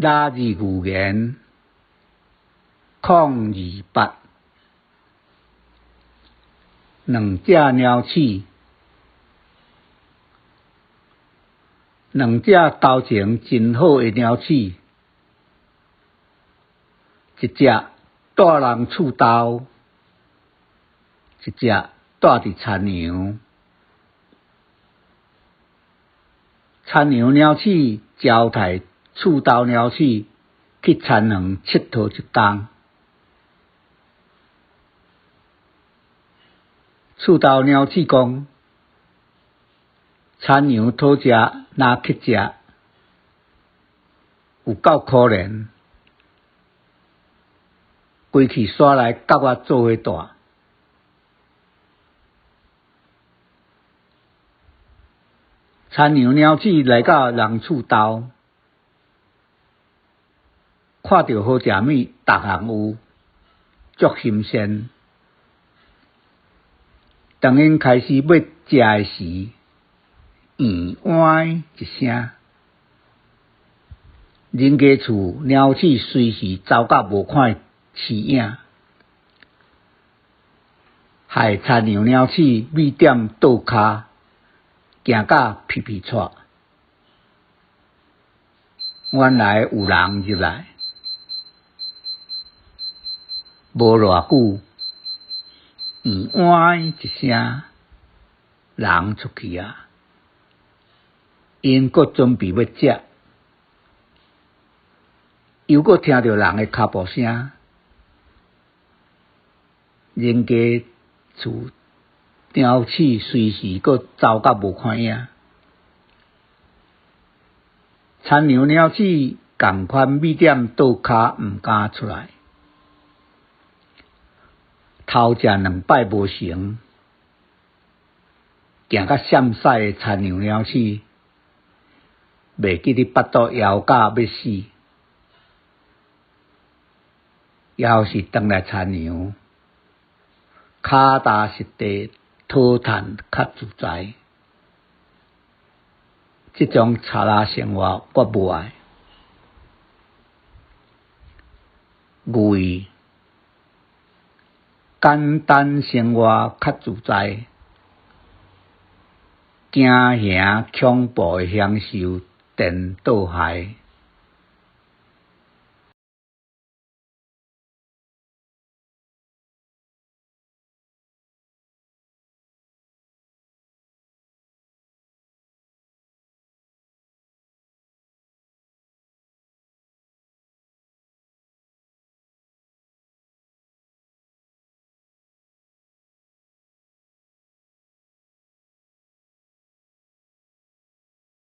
拉字寓言028，兩隻貓鼠，兩隻交情真好的貓鼠，一隻蹛人厝兜，一隻蹛佇田洋。田洋貓鼠招待厝兜貓鼠去田園𨑨迌一工。厝兜貓鼠講：田洋討食若乞食，有夠可憐，規氣煞來佮我做伙蹛。田洋貓鼠來到人厝兜，看著好食物，逐項有，足欣鮮。當𪜶開始欲食的時，咿歪一聲，人家厝貓鼠隨時走甲無看鼠影，害田洋貓鼠米店倒跤，驚甲皮皮掣。原來有人入來，無偌久，咿歪一聲，人出去矣。𪜶閣準備欲食，又閣聽著人的跤步聲，人家厝貓鼠隨時閣走甲無看影。田洋貓鼠仝款米店倒跤，毋敢出來。頭食兩擺無成，驚甲閃屎的田洋貓鼠，袂記得腹肚枵甲欲死，猶是轉來田洋，跤踏實地討趁較自在。這種賊仔生活我無愛。寓意簡單生活較自在，驚嚇恐怖的享受顛倒害。